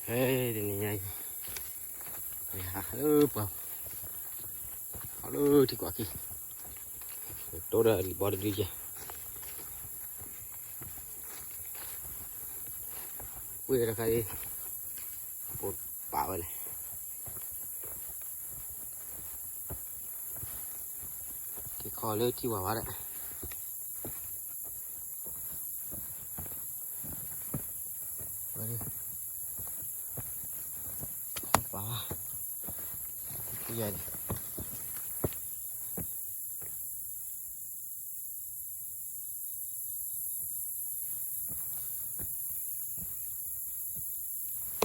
ဟဲ တနံၤညါအံၤ ဟးလၢပှၢ် ဟးလၢထံကွၢ်ခံ တိဒီးလံာ်ဘီတဒုယဲ ဝ့ၢ်တခါအံၤ ပပာ်ဝဲလဲၣ် က့ၤခီလၢထံဝဲဝဲဒၣ် ဝဲ ပာ်ဝဲ ယဲ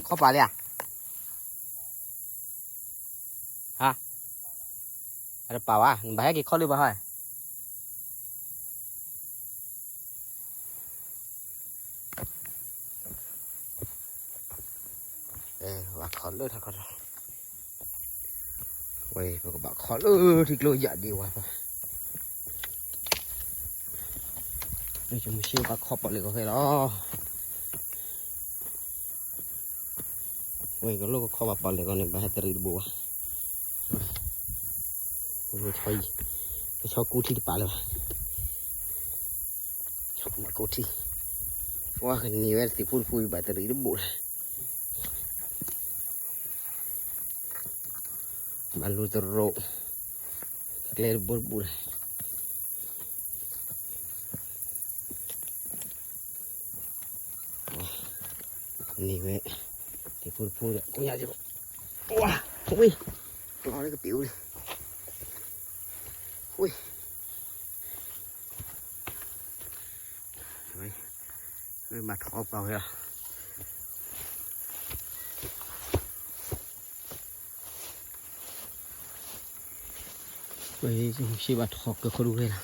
ခီပာ်လံဧါ ဟါ အတပာ်ဝဲ နဘၣ်ဟဲက့ၤခီလၢဘၣ်ဟါ ဘၣ်ခီလၢထးခီထီၣ် ဝဲ ပကဘၣ်ခီလၢထံကျိယၣ်ဒံးဝဲ လၢယမုၢ်ဆ့ဘၣ်ခီပီၣ်လဲၣ်ကီၢ်ခဲလီၤ ဝဲကလိၣ်ကခီဘၣ်ပီၣ်လဲၣ်ကီၢ်န့ၣ် ဘၣ်ဟဲတရံးတဘိဘၣ် ဝဲ ကဆီကူထံတပာ်လၢၤဘၣ် ဆီကူမၤကူထံ ပှၤကန့ၢ်ဝဲသ့ၣ်ဖိတဖိအံၤဘၣ်တရံးတဘိလၢၤ ဘၣ်လူၤတရိး ကျဲတဘိတဘိလၢၤ န့ၢ်ဝဲ သ့ၣ်ဖိတဖိဒီး ကိးညါက့ၤ ဝါ ဝ့ၢ် ကျီလၢကပံာ်အိၣ်လံ ဝ့ၢ် ဝ့ၢ် ဘၣ်ထီၣ်ပာ်ဝဲလီၤ ဝဲ ရှ့ဘၣ်ထီၣ်ကဲခိၣ်ဒူဝဲလီၤ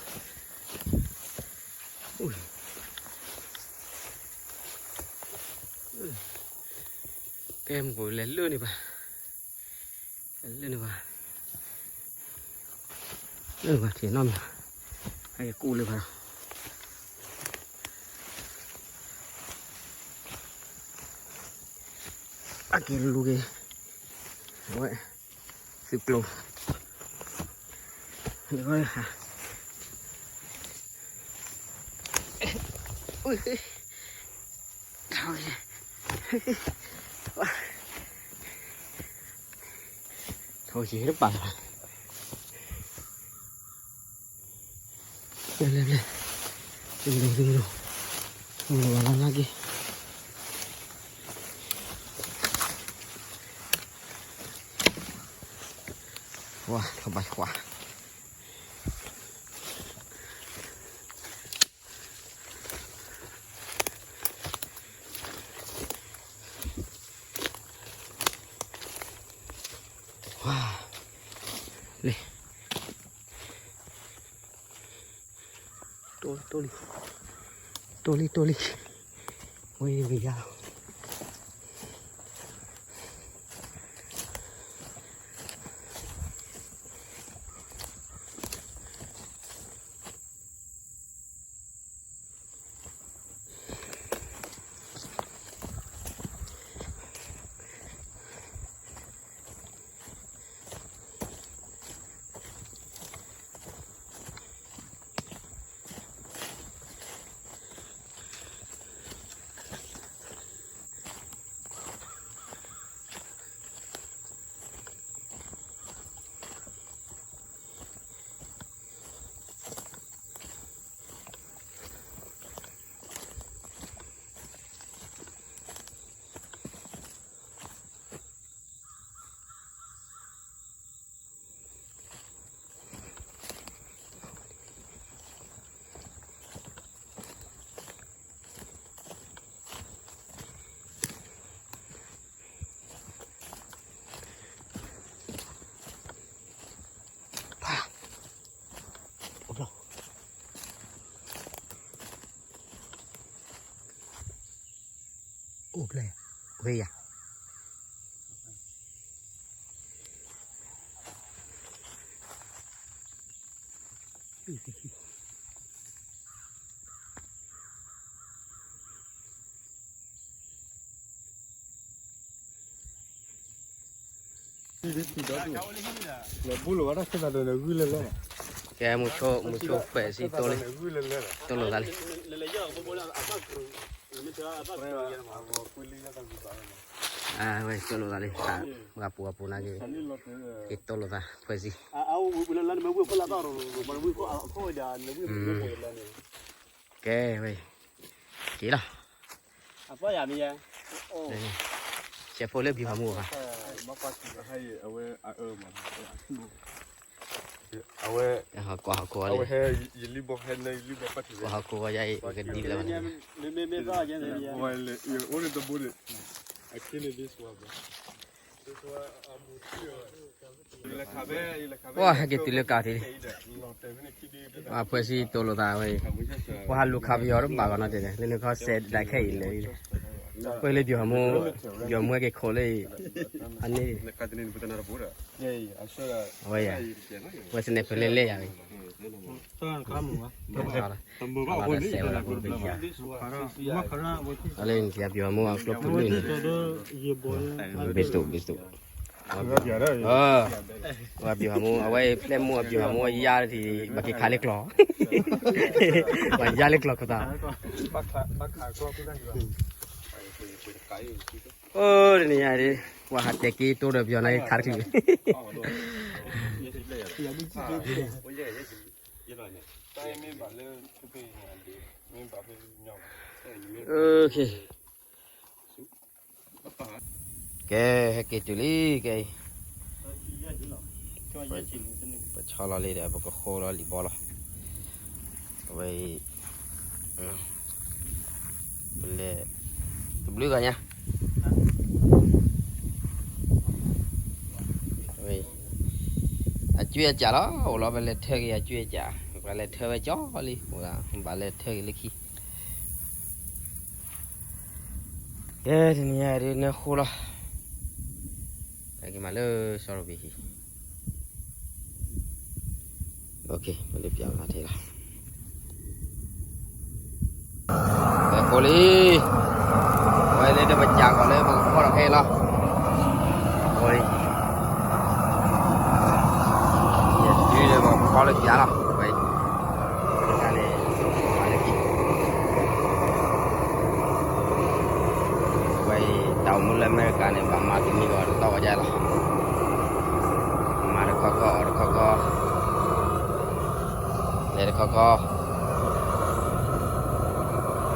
ကဲမ့ၢ်လဲၤလၢန့ၣ်ဘၣ် လဲၤလၢန့ၣ်ဘၣ် လၢန့ၣ်ဘၣ်ထံၣ်နီတမံၤ အကကူၣ်လၢဘၣ်လီၤ အကလူၤက့ၤ အဝဲ သုးကျိၤ လၢဟါ အူ ထီၣ်က့ၤ ထီၣ်က့ၤတပာ်လီၤ လဲၤလဲၤလဲၤ သုမလိၤ သုမလိၤ သုမလိၤလၢလၢက့ၤ ဝါ ထီၣ်ဘၣ်ခွါ ဝါ လံ တိၢ်လံ တိၢ်လံ တိၢ်လံ တိၢ်လံ ဝဲဝဲယါလီၤအိၣ်ဖျဲၣ် ဝဲယၤ လီၤဘူလိာ်ဝဲဒၣ်ခဲသးဒီးနဂုၢ်လၢလၢ, ကဲ မုဆိ မုဆိခွဲးစံတိၢ်လံ, တိၢ်လိာ်သးလံ, ဝဲတိၢ်လိာ်သးလံ, ပှၤပူၤပူၤနာ်က့ၤ, က့ၤတိၢ်လိာ်သးခွဲးစံ, ကဲဝဲ, က့ၤလီၤ, ဆဲးဖိလၢပယီၤမူဘၣ်, အဝဲ ကွၢ်ဟီၣ်ခိၣ်လံ, ကွၢ်ဟီၣ်ခိၣ်ယါအံၤ ကဒံလၢၤဘၣ်, ပှၤဟဲက့ၤတုၤလၢကးထံးလံ, ပှၤခွဲးစံတိၢ်လိာ်သးဝဲအံၤ, ပှၤဟးလူၤခးပယီၤတဘၣ်ဘၣ်နီၤတဲ, လၢနခီစဲးဒၣ်ခဲအံၤလၢ, ပှၤလၢပယီၤမူ, ပယီၤမူဟဲက့ၤခိးလၢအံၤ, အန့ၣ် အဝဲယၤ, ဝဲစန့ၣ်ဖဲလဲၣ်လဲၣ်ယၤ, အလၢနကပယီၤမူအကျိပူၤန့ၣ်, ဘ့ၣ်စတူး ဘ့ၣ်စတူး, ပယီၤမူ အဝဲဖျဲၣ်မူအပယီၤမူအယါတထံၣ် ဘၣ်က့ၤခးလၢကျီၢ်, ဘၣ်ယါလၢကျီၢ်ခိၣ်သး, အိၣ်တနံၤညါဒ်, ပှၤဟးတဲာ်က့ၤတိၢ်ဒီးပယီၤန့ၣ်ခးတချုး, ကဲ ဟဲက့ၤတုၤလံ ကဲအံၤ, ပဆီလီၤလံဒီး ပကဃိလီၤလံာ်ဘီလီၤ, အဝဲအံၤ, ပလဲၤ, တဘျုးဂၤညါ, အဝဲအံၤ, အကွံာ်အစၢ်လီၤ အိၣ်လီၤ ပလဲၤထၢက့ၤအကွံာ်အစၢ်, ပလဲၤထၢဝဲကၠီလံ အိၣ်ဒၣ် ဘၣ်လဲၤထၢက့ၤလၢခံ ကဲ တနံၤညါဒ်နၢဃိလီၤ, ဟဲက့ၤမးလၢစီၤရိၤဘ့ၣ်ဟံၣ်, ပလဲၤပျးမးထဲလီၤ, ဝဲဃိလံ, ဝဲလၢတပစၢ်ကီးလၢပကဖီၣ်ထီၣ်ခဲအံၤလီၤ, ဃိလံ, ယတုၤလၢပကဖီၣ်လၢပျးလီၤ, ဝဲ န့ၣ်, ဝဲအံၤ တၢ်အိၣ်မူလၢအမဲရကၤန့ၣ် ဘၣ်မၤတနံၤဂီၤတတီၤဂီၤဒ်လီၤ, မၤတခီခီ အီၣ်တခီခီ, လဲၤတခီခီ,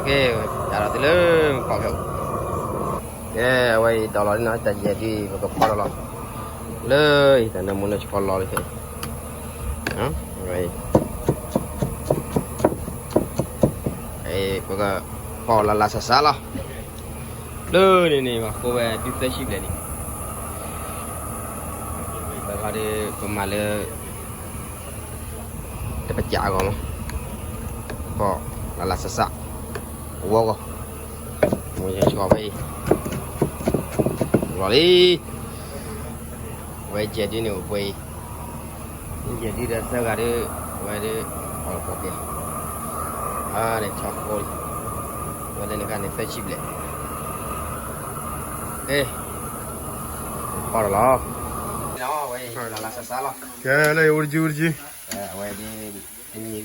ကဲ, ယၤဒီးတုၤလၢပကဖီၣ်ခဲအိၣ်, ကဲ အဝဲအံၤ ဒီးလီၤလံနီၤ တၢ်ယဲၢ်ဒ် ပကဖီၣ်ဒီးလီၤ, လၢအံၤ တၢ်နၢမူနၢဆှီလီၤလံခဲအံၤ ဝဲအံၤ, ပကဖီၣ်လၢလၢဆးဆးလီၤ, လၢန့ၣ်န့ၣ် ပှၤဃိဝဲဒုးသၢဆံဘျဲၣ်လံ, ပခီဒီး ပမၤလၢ တပစၢ်အဂီၢ်မး, ဖီၣ်လၢလၢဆးဆး, အဝဲအဂီၢ်, မူနၢဆှီဖဲအံၤ, လီၤလံ ဝဲယဲၢ်ဒ်န့ၣ်အိၣ်ပှဲၤအံၤ, ယဲၢ်ဒ်ဒီးသၢဂၤဒီး, ဝဲဒီး, အီၣ်လီၤပှီၤကဲ, န့ၣ်ဆီဃိလံ, ဝဲလၢန့ၣ်ခါန့ၣ်သၢဆံဘျဲၣ်, ဖီၣ်ဒီးလီၤ, ဝဲလၢလၢဆးဆးလီၤ, ကဲလၢအိၣ်တကၠူတကၠူ, ဝဲဒ်, တနံၤဂီၤဒီး,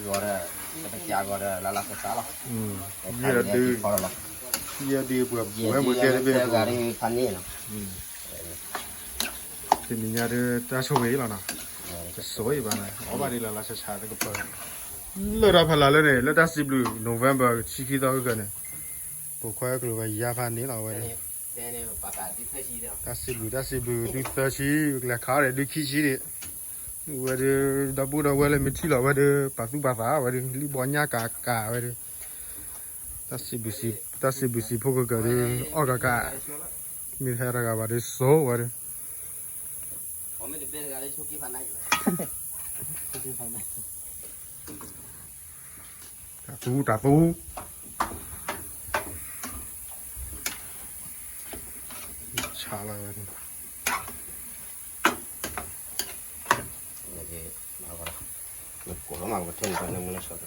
တပစၢ်ဂီၤဒီးလၢလၢဆးဆးလီၤ, ယဲၢ်ဒ်, ယဲၢ်ဒ်ပှၤဝဲပှၤကဲတဘ့ၣ်, ဖးန့ၣ်လီၤ တနံၤညါဒီးတၢ်ဆိၣ်ဂ့ၤလီၤနီၤ, တဆိၣ်ဂ့ၤဘၣ်န့ၣ် အီၣ်ဘၣ်ဒ်လၢလၢဆးဆးတကပၤ, လၢတၢ်ဖးလၢ်လၢန့ၣ် လၢတၢ်စံးဘျုး November ဆံခံသီကကၢန့ၣ်, ပိာ်ခွါကျိၤဝဲယါဖးန့ၣ်လီၤဝဲဒၣ်, တၢ်စံးဘျုးတၢ်စံးဘျုးဒုးသၢဆံ, လဲၤခးအီၣ်ဒီးဒုးခံဆံဒံး, ဝဲဒၣ် ဒီပုၢ်ဒီဝဲၢ်လၢမ့ၢ်ထံၣ်လီၤဝဲဒၣ် ပာ်သူၣ်ပာ်သးဝဲဒၣ် လံၣ်ဘီညၣ်ကးကးဝဲဒၣ်, တၢ်စံးဘျုးစံးဖိကကၢၤဒီး အီၣ်ကးကး, မ့ၢ်တဟဲတဂၤဘၣ်ဒီးစိဝဲဒၣ်, တၢ်သူတၢ်သူ, ဆါလီၤဝဲဒၣ် ကိးလီၤမး ပကထၢနုာ်လီၤနၢမူနၢဆှ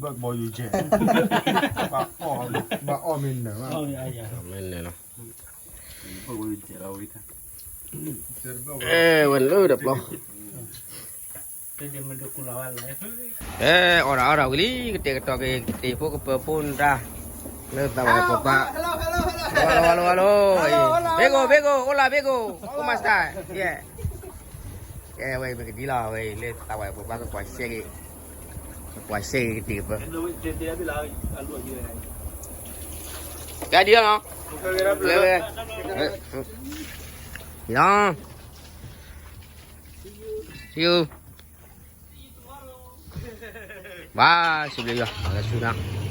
ဘၣ်အီၣ်မ့ၢ်နၢၤဘၣ်, မ့ၢ်နၢၤလီၤ, အဲဝဲနုာ်ဒီးပျီ အဲအီၣ်ဒီးအီၣ်ဒီးဝံၤလံ ကတဲာ်ကတီၤက့ၤ ကတ့ၤဖိကပၢၤဖိနတၢ် လၢသးဝဲပှၤပၢ်, လီၤလီၤလီၤလီၤ, ဘ့ၣ်ကိၣ် ဘ့ၣ်ကိၣ် အိၣ်လၢဘ့ၣ်ကိၣ် အိၣ်မၤစတၢ်, ကဲဝဲအံၤမ့ၢ်ကဒ်လီၤ အဝဲအံၤလၢသးဝဲပှၤပၢ်ကကွၢ်ရှဲက့ၤ, ကကွၢ်ရှဲက့ၤကတ့ၤကပၢၤ, ကဲဒ်လီၤနီၤ, လၢဝဲ, လီၤ See you. ဘၣ်စံးဘျုးယွၤ လၢဆူညါ